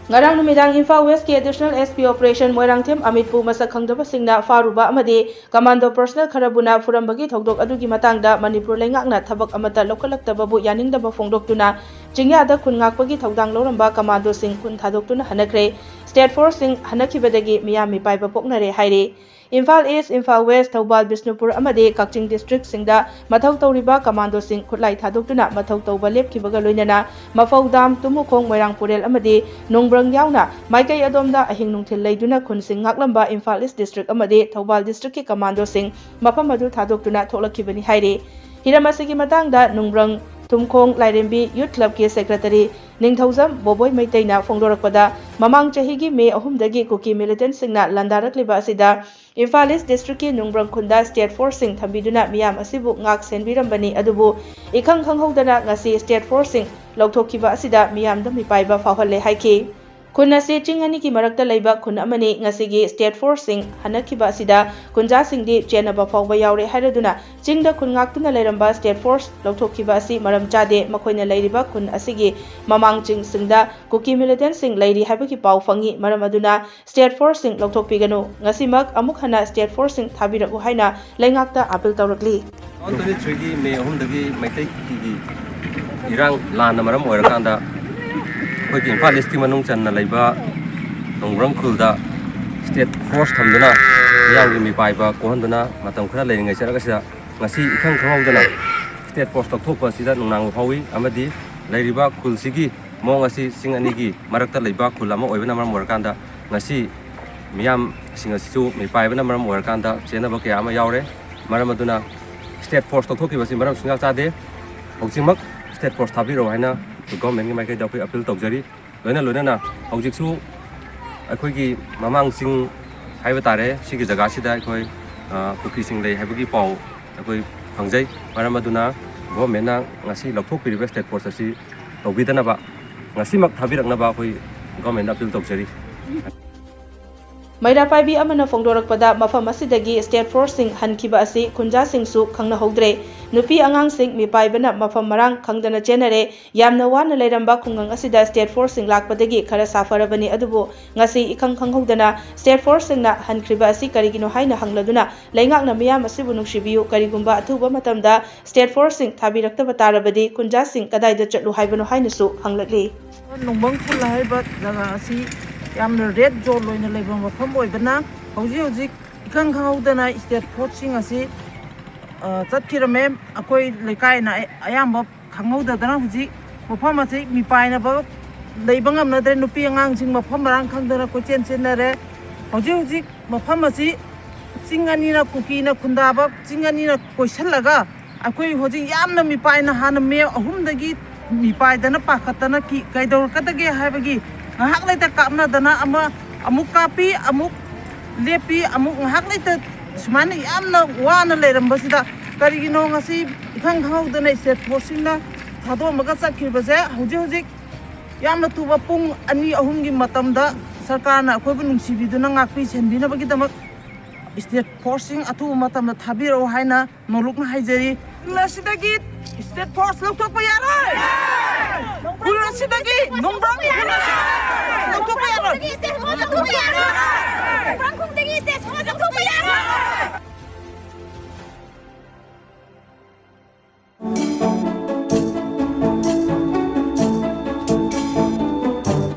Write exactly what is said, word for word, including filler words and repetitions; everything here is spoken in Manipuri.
ꯉꯔꯥꯡ ꯅꯨꯃꯤꯗꯥꯡ ꯏꯝꯐꯥꯜ ꯋꯦꯁꯀꯤ additional S P operation Moirangthem ꯑꯃꯤꯠꯄꯨ ꯃꯁꯛ ꯈꯪꯗꯕꯁꯤꯡꯅ ꯐꯥꯔꯨꯕ ꯑꯃꯗꯤ ꯀꯃꯥꯟꯗꯣ ꯄꯔꯁꯅꯦꯜ ꯈꯔꯕꯨꯅ ꯐꯨꯔꯝꯕꯒꯤ ꯊꯧꯗꯣꯛ ꯑꯗꯨꯒꯤ ꯃꯇꯥꯡꯗ ꯃꯅꯤꯄꯨꯔ ꯂꯩꯉꯥꯛꯅ ꯊꯕꯛ ꯑꯃꯠꯇ ꯂꯧꯈꯠꯂꯛꯇꯕꯕꯨ ꯌꯥꯅꯤꯡꯗꯕ ꯐꯣꯡꯗꯣꯛꯇꯨꯅ ꯆꯤꯡꯌꯥꯗ ꯈꯨꯟ ꯉꯥꯛꯄꯒꯤ ꯊꯧꯗꯥꯡ ꯂꯧꯔꯝꯕ ꯀꯃꯥꯟꯗꯣꯁꯤꯡ ꯈꯨꯟ ꯊꯥꯗꯣꯛꯇꯨꯅ ꯍꯟꯅꯈ꯭ꯔꯦ꯫ ꯁ꯭ꯇꯦꯠ ꯐꯣꯔꯁꯁꯤꯡ ꯍꯟꯅꯈꯤꯕꯗꯒꯤ ꯃꯤꯌꯥꯝ ꯃꯤꯄꯥꯏꯕ ꯄꯣꯛꯅꯔꯦ ꯍꯥꯏꯔꯤ꯫ ꯏꯝꯐꯥꯜ ꯏꯁ, ꯏꯝꯐꯥꯜ ꯋꯦꯁ, ꯊꯧꯕꯥꯜ, ꯕꯤꯁꯅꯨꯄꯨꯔ ꯑꯃꯗꯤ ꯀꯛꯆꯤꯡ ꯗꯤꯁꯇ꯭ꯔꯤꯛꯁꯤꯡꯗ ꯃꯊꯧ ꯇꯧꯔꯤꯕ ꯀꯃꯥꯟꯗꯣꯁꯤꯡ ꯈꯨꯠꯂꯥꯏ ꯊꯥꯗꯣꯛꯇꯨꯅ ꯃꯊꯧ ꯇꯧꯕ ꯂꯦꯞꯈꯤꯕꯒ ꯂꯣꯏꯅꯅ ꯃꯐꯧꯗꯥꯝ, ꯇꯨꯃꯨꯈꯣꯡ, ꯃꯣꯏꯔꯥꯡꯄꯨꯔꯦꯜ ꯑꯃꯗꯤ ꯅꯣꯡꯕ꯭ꯔꯪ ꯌꯥꯎꯅ ꯃꯥꯏꯀꯩ ꯑꯗꯣꯝꯗ ꯑꯍꯤꯡ ꯅꯨꯡꯊꯤꯜ ꯂꯩꯗꯨꯅ ꯈꯨꯟꯁꯤꯡ ꯉꯥꯛꯂꯝꯕ ꯏꯝꯐꯥꯜ ꯏꯁ ꯗꯤꯁꯇ꯭ꯔꯤꯛ ꯑꯃꯗꯤ ꯊꯧꯕꯥꯜ ꯗꯤꯁꯇ꯭ꯔꯤꯛꯀꯤ ꯀꯃꯥꯟꯗꯣꯁꯤꯡ ꯃꯐꯝ ꯑꯗꯨ ꯊꯥꯗꯣꯛꯇꯨꯅ ꯊꯣꯛꯂꯛꯈꯤꯕꯅꯤ ꯍꯥꯏꯔꯤ꯫ ꯍꯤꯔꯝ ꯑꯁꯤꯒꯤ ꯃꯇꯥꯡꯗ ꯅꯣꯡꯕ꯭ꯔꯪ ꯊꯨꯝꯈꯣꯡ ꯂꯥꯏꯔꯦꯝꯕꯤ ꯌꯨꯠ ꯀ꯭ꯂꯕꯀꯤ ꯁꯦꯀ꯭ꯔꯦꯇꯔꯤ ꯅꯤꯡꯊꯧꯖꯝ ꯕꯣꯕꯣꯏ ꯃꯩꯇꯩꯅ ꯐꯣꯡꯗꯣꯔꯛꯄꯗ, ꯃꯃꯥꯡ ꯆꯍꯤꯒꯤ ꯃꯦ ꯑꯍꯨꯝꯗꯒꯤ ꯀꯨꯀꯤ ꯃꯤꯂꯤꯇꯦꯟꯠꯁꯤꯡꯅ ꯂꯥꯟꯗꯥꯔꯛꯂꯤꯕ ꯑꯁꯤꯗ ꯏꯝꯐꯥꯜ ꯏꯁ ꯗꯤꯁꯇ꯭ꯔꯤꯛꯀꯤ ꯅꯨꯡꯕ꯭ꯔꯪ ꯈꯨꯟꯗ ꯁ꯭ꯇꯦꯠ ꯐꯣꯔꯁꯁꯤꯡ ꯊꯝꯕꯤꯗꯨꯅ ꯃꯤꯌꯥꯝ ꯑꯁꯤꯕꯨ ꯉꯥꯛ ꯁꯦꯟꯕꯤꯔꯝꯕꯅꯤ, ꯑꯗꯨꯕꯨ ꯏꯈꯪ ꯈꯪꯍꯧꯗꯅ ꯉꯁꯤ ꯁ꯭ꯇꯦꯠ ꯐꯣꯔꯁꯁꯤꯡ ꯂꯧꯊꯣꯛꯈꯤꯕ ꯑꯁꯤꯗ ꯃꯤꯌꯥꯝꯗ ꯃꯤꯄꯥꯏꯕ ꯐꯥꯎꯍꯜꯂꯦ ꯍꯥꯏꯈꯤ꯫ ꯈꯨꯟ ꯑꯁꯤ ꯆꯤꯡ ꯑꯅꯤꯒꯤ ꯃꯔꯛꯇ ꯂꯩꯕ ꯈꯨꯟ ꯑꯃꯅꯤ꯫ ꯉꯁꯤꯒꯤ ꯁ꯭ꯇꯦꯠ ꯐꯣꯔꯁꯁꯤꯡ ꯍꯟꯅꯈꯤꯕ ꯑꯁꯤꯗ ꯈꯨꯟꯖꯥꯁꯤꯡꯗꯤ ꯆꯦꯟꯅꯕ ꯐꯥꯎꯕ ꯌꯥꯎꯔꯦ ꯍꯥꯏꯔꯗꯨꯅ ꯆꯤꯡꯗ ꯈꯨꯟ ꯉꯥꯛꯇꯨꯅ ꯂꯩꯔꯝꯕ ꯁ꯭ꯇꯦꯠ ꯐꯣꯔꯁ ꯂꯧꯊꯣꯛꯈꯤꯕ ꯑꯁꯤ ꯃꯔꯝ ꯆꯥꯗꯦ꯫ ꯃꯈꯣꯏꯅ ꯂꯩꯔꯤꯕ ꯈꯨꯟ ꯑꯁꯤꯒꯤ ꯃꯃꯥꯡ ꯆꯤꯡꯁꯤꯡꯗ ꯀꯨꯀꯤ ꯃꯤꯂꯤꯇꯦꯟꯠꯁꯤꯡ ꯂꯩꯔꯤ ꯍꯥꯏꯕꯒꯤ ꯄꯥꯎ ꯐꯪꯉꯤ꯫ ꯃꯔꯝ ꯑꯗꯨꯅ ꯁ꯭ꯇꯦꯠ ꯐꯣꯔꯁꯁꯤꯡ ꯂꯧꯊꯣꯛꯄꯤꯒꯅꯨ꯫ ꯉꯁꯤꯃꯛ ꯑꯃꯨꯛ ꯍꯟꯅ ꯁ꯭ꯇꯦꯠ ꯐꯣꯔꯁꯁꯤꯡ ꯊꯥꯕꯤꯔꯛꯎ ꯍꯥꯏꯅ ꯂꯩꯉꯥꯛꯇ ꯑꯄꯤꯜ ꯇꯧꯔꯛꯂꯤ꯫ ꯇꯨ ꯊꯥꯎꯖꯟ ꯇ꯭ꯋꯦꯟꯇꯤ ꯊ꯭ꯔꯤꯒꯤ ꯃꯦ ꯑꯍꯨꯝꯗꯒꯤ ꯃꯩꯇꯩ ꯀꯨꯀꯤꯒꯤ ꯏꯔꯥꯡ ꯂꯥꯟꯅ ꯃꯔꯝ ꯑꯣꯏꯔꯀꯥꯟꯗ ꯑꯩꯈꯣꯏꯒꯤ ꯏꯝꯐꯥꯜ ꯏꯁꯀꯤ ꯃꯅꯨꯡ ꯆꯟꯅ ꯂꯩꯕ ꯅꯣꯡꯕ꯭ꯔꯪ ꯈꯨꯜꯗ ꯁ꯭ꯇꯦꯠ ꯐꯣꯔꯁ ꯊꯝꯗꯨꯅ ꯃꯤꯌꯥꯝꯒꯤ ꯃꯤꯄꯥꯏꯕ ꯀꯣꯛꯍꯟꯗꯨꯅ ꯃꯇꯝ ꯈꯔ ꯂꯩꯔꯤꯉꯩ ꯆꯠꯂꯒꯁꯤꯗ ꯉꯁꯤ ꯏꯈꯪ ꯈꯪꯍꯧꯗꯅ ꯁ꯭ꯇꯦꯠ ꯐꯣꯔꯁ ꯂꯧꯊꯣꯛꯄ ꯑꯁꯤꯗ ꯅꯨꯡꯅꯥꯡꯕ ꯐꯥꯎꯏ ꯑꯃꯗꯤ ꯂꯩꯔꯤꯕ ꯈꯨꯜꯁꯤꯒꯤ ꯃꯑꯣꯡ ꯑꯁꯤ ꯆꯤꯡ ꯑꯅꯤꯒꯤ ꯃꯔꯛꯇ ꯂꯩꯕ ꯈꯨꯜ ꯑꯃ ꯑꯣꯏꯕꯅ ꯃꯔꯝ ꯑꯣꯏꯔꯀꯥꯟꯗ ꯉꯁꯤ ꯃꯤꯌꯥꯝꯁꯤꯡ ꯑꯁꯤꯁꯨ ꯃꯤꯄꯥꯏꯕꯅ ꯃꯔꯝ ꯑꯣꯏꯔꯀꯥꯟꯗ ꯆꯦꯟꯅꯕ ꯀꯌꯥ ꯑꯃ ꯌꯥꯎꯔꯦ꯫ ꯃꯔꯝ ꯑꯗꯨꯅ ꯁ꯭ꯇꯦꯠ ꯐꯣꯔꯁ ꯂꯧꯊꯣꯛꯈꯤꯕꯁꯤ ꯃꯔꯝ ꯁꯨꯡꯌꯥ ꯆꯥꯗꯦ꯫ ꯍꯧꯖꯤꯛꯃꯛ ꯁ꯭ꯇꯦꯠ ꯐꯣꯔꯁ ꯊꯥꯕꯤꯔꯛꯑꯣ ꯍꯥꯏꯅ ꯒꯣꯔꯃꯦꯟꯒꯤ ꯃꯥꯏꯀꯩꯗ ꯑꯩꯈꯣꯏ ꯑꯄꯤꯜ ꯇꯧꯖꯔꯤ꯫ ꯂꯣꯏꯅ ꯂꯣꯏꯅꯅ ꯍꯧꯖꯤꯛꯁꯨ ꯑꯩꯈꯣꯏꯒꯤ ꯃꯃꯥꯡ ꯆꯤꯡ ꯍꯥꯏꯕ ꯇꯥꯔꯦ, ꯁꯤꯒꯤ ꯖꯒꯥꯁꯤꯗ ꯑꯩꯈꯣꯏ, ꯑ, ꯀꯨꯀꯤꯁꯤꯡ ꯂꯩ ꯍꯥꯏꯕꯒꯤ ꯄꯥꯎ ꯑꯩꯈꯣꯏ ꯐꯪꯖꯩ꯫ ꯃꯔꯝ ꯑꯗꯨꯅ ꯒꯣꯔꯃꯦꯟꯅ ꯉꯁꯤ ꯂꯧꯊꯣꯛꯄꯤꯔꯤꯕ ꯁ꯭ꯇꯦꯠ ꯐꯣꯔꯁ ꯑꯁꯤ ꯇꯧꯕꯤꯗꯅꯕ, ꯉꯁꯤꯃꯛ ꯊꯥꯕꯤꯔꯛꯅꯕ ꯑꯩꯈꯣꯏ ꯒꯣꯔꯃꯦꯟꯗ ꯑꯄꯤꯜ ꯇꯧꯖꯔꯤ꯫ ꯃꯩꯔꯥ ꯄꯥꯏꯕꯤ ꯑꯃꯅ ꯐꯣꯡꯗꯣꯔꯛꯄꯗ, ꯃꯐꯝ ꯑꯁꯤꯗꯒꯤ ꯁ꯭ꯇꯦꯠ ꯐꯣꯔꯁꯁꯤꯡ ꯍꯟꯈꯤꯕ ꯑꯁꯤ ꯈꯨꯟꯖꯥꯁꯤꯡꯁꯨ ꯈꯪꯅꯍꯧꯗ꯭ꯔꯦ꯫ ꯅꯨꯄꯤ ꯑꯉꯥꯡꯁꯤꯡ ꯃꯤꯄꯥꯏꯕꯅ ꯃꯐꯝ ꯃꯔꯥꯡ ꯈꯪꯗꯅ ꯆꯦꯟꯅꯔꯦ꯫ ꯌꯥꯝꯅ ꯋꯥꯅ ꯂꯩꯔꯝꯕ ꯈꯨꯡꯒꯪ ꯑꯁꯤꯗ state forceꯁꯤꯡ ꯂꯥꯛꯄꯗꯒꯤ ꯈꯔ ꯁꯥꯐꯔꯕꯅꯤ, ꯑꯗꯨꯕꯨ ꯉꯁꯤ ꯏꯈꯪ ꯈꯪꯍꯧꯗꯅ state forceꯁꯤꯡꯅ ꯍꯟꯈ꯭ꯔꯤꯕ ꯑꯁꯤ ꯀꯔꯤꯒꯤꯅꯣ ꯍꯥꯏꯅ ꯍꯪꯂꯗꯨꯅ, ꯂꯩꯉꯥꯛꯅ ꯃꯤꯌꯥꯝ ꯑꯁꯤꯕꯨ ꯅꯨꯡꯁꯤꯕꯤꯌꯨ, ꯀꯔꯤꯒꯨꯝꯕ ꯑꯊꯨꯕ ꯃꯇꯝꯗ state forceꯁꯤꯡ ꯊꯥꯕꯤꯔꯛꯇꯕ ꯇꯥꯔꯕꯗꯤ ꯈꯨꯟꯖꯥꯁꯤꯡ ꯀꯗꯥꯏꯗ ꯆꯠꯂꯨ ꯍꯥꯏꯕꯅꯣ ꯍꯥꯏꯅꯁꯨ ꯍꯪꯂꯛꯂꯤ꯫ ꯅꯣꯡꯕꯪ ꯈꯨꯜ ꯍꯥꯏꯔꯤꯕ ꯖꯒꯥ ꯑꯁꯤ ꯌꯥꯝꯅ red zone ꯑꯣꯏꯅ ꯂꯩꯕ ꯃꯐꯝ ꯑꯣꯏꯕꯅ, ꯍꯧꯖꯤꯛ ꯍꯧꯖꯤꯛ ꯏꯈꯪ ꯈꯪꯍꯧꯗꯅ state forceꯁꯤꯡ ꯑꯁꯤ, ꯑ, ꯆꯠꯈꯤꯔꯝꯃꯦ꯫ ꯑꯩꯈꯣꯏ ꯂꯩꯀꯥꯏꯅ ꯑꯌꯥꯝꯕ ꯈꯪꯍꯧꯗꯗꯅ ꯍꯧꯖꯤꯛ ꯃꯐꯝ ꯑꯁꯤ ꯃꯤꯄꯥꯏꯅꯕ ꯂꯩꯕ ꯉꯝꯅꯗ꯭ꯔꯦ꯫ ꯅꯨꯄꯤ ꯑꯉꯥꯡꯁꯤꯡ ꯃꯐꯝ ꯃꯔꯥꯡ ꯈꯪꯗꯅ ꯀꯣꯏꯆꯦꯟ ꯆꯦꯟꯅꯔꯦ꯫ ꯍꯧꯖꯤꯛ ꯍꯧꯖꯤꯛ ꯃꯐꯝ ꯑꯁꯤ ꯆꯤꯡ ꯑꯅꯤꯅ, ꯀꯨꯀꯤꯅ ꯈꯨꯟꯗꯥꯕ ꯆꯤꯡ ꯑꯅꯤꯅ ꯀꯣꯏꯁꯤꯜꯂꯒ, ꯑꯩꯈꯣꯏ ꯍꯧꯖꯤꯛ ꯌꯥꯝꯅ ꯃꯤꯄꯥꯏꯅ, ꯍꯥꯟꯅ ꯃꯦ ꯑꯍꯨꯝꯗꯒꯤ ꯃꯤꯄꯥꯏꯗꯅ ꯄꯥꯈꯠꯇꯅ ꯀꯤ-, ꯀꯩꯗꯧꯔꯛꯀꯗꯒꯦ ꯍꯥꯏꯕꯒꯤ ꯉꯥꯏꯍꯥꯛ ꯂꯩꯇ ꯀꯥꯞꯅꯗꯅ, ꯑꯃ ꯑꯃꯨꯛ ꯀꯥꯞꯄꯤ, ꯑꯃꯨꯛ ꯂꯦꯞꯄꯤ, ꯑꯃꯨꯛ ꯉꯥꯏꯍꯥꯛ ꯂꯩꯇ, ꯁꯨꯃꯥꯏꯅ ꯌꯥꯝꯅ ꯋꯥꯅ ꯂꯩꯔꯝꯕꯁꯤꯗ, ꯀꯔꯤꯒꯤꯅꯣ ꯉꯁꯤ ꯏꯈꯪ ꯈꯪꯍꯧꯗꯅ state forceꯁꯤꯡꯅ ꯊꯥꯗꯣꯛꯑꯝꯃꯒ ꯆꯠꯈꯤꯕꯁꯦ? ꯍꯧꯖꯤꯛ ꯍꯧꯖꯤꯛ ꯌꯥꯝꯅ ꯊꯨꯕ ꯄꯨꯡ ꯑꯅꯤ ꯑꯍꯨꯝꯒꯤ ꯃꯇꯝꯗ ꯁꯔꯀꯥꯔꯅ ꯑꯩꯈꯣꯏꯕꯨ ꯅꯨꯡꯁꯤꯕꯤꯗꯨꯅ ꯉꯥꯛꯄꯤ ꯁꯦꯟꯕꯤꯅꯕꯒꯤꯗꯃꯛ state forceꯁꯤꯡ ꯑꯊꯨꯕ ꯃꯇꯝꯗ ꯊꯥꯕꯤꯔꯛꯎ ꯍꯥꯏꯅ ꯅꯣꯂꯨꯛꯅ ꯍꯥꯏꯖꯔꯤ꯫ ꯈꯨꯜ ꯑꯁꯤꯗꯒꯤ state force ꯂꯧꯊꯣꯛꯄ ꯌꯥꯔꯣꯏ꯫ ꯈꯨꯜ ꯑꯁꯤꯗꯒꯤ ꯅꯣꯡꯕ꯭ꯔꯥꯝ ꯈꯨꯜ ꯑꯁꯤ ꯂꯧꯊꯣꯛꯄ ꯌꯥꯔꯣꯏ꯫ ꯅꯣꯡꯕ꯭ꯔꯥꯝꯈꯣꯡꯗꯒꯤ state force ꯂꯧꯊꯣꯛꯄ ꯌꯥꯔꯣꯏ꯫